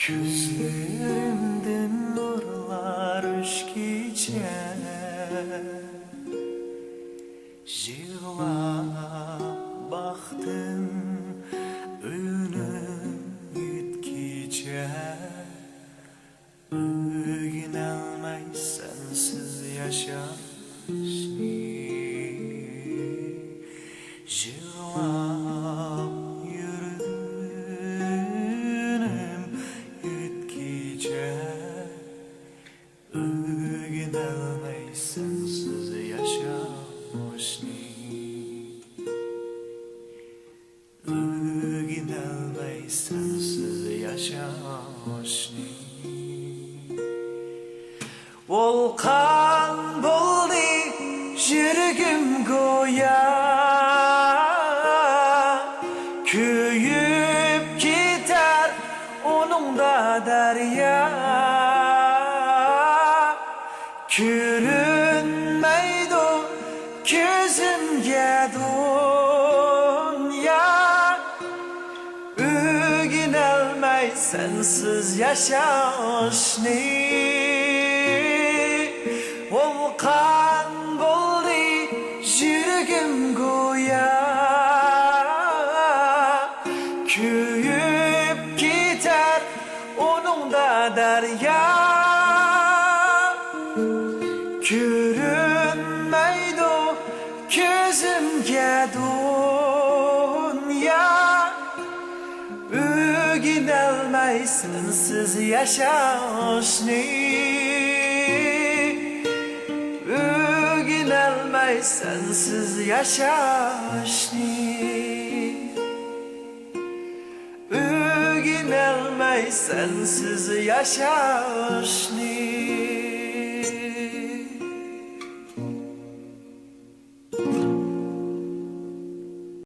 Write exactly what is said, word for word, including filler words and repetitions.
كۆزلىرىمدىن نۇرلار ئۆچكىچە، يىغلاپ باقتىم ئۈنۈم يۈتكىچە. ئۆگىنەلمەي سەنسىز ياشاشنى، يىغلاپ يۈرگىنىم يۈتكىچە. ئۆگىنەلمەي سەنسىز ياشاشنى، ئۆگىنەلمەي سەنسىز ياشاشنى. ۋولقان بولدى يۈرىكىم گويا، كۆيۈپ كېتەر ئۇنىڭدا دەريا. كۆرۈنمەيدۇ كۆزۈمگە دۇنيا، ئۆگىنەلمەي سەنسىز ياشاشنى. ۋولقان بولدى يۈرىكىم گويا، كۆيۈپ كېتەر ئۇنىڭدا دەريا. كۆرۈنمەيدۇ كۆزۈمگە دۇنيا، ئۆگىنەلمەي سەنسىز ياشاشنى، ئۆگىنەلمەي سەنسىز ياشاشنى، ئۆگىنەلمەي سەنسىز ياشاشنى.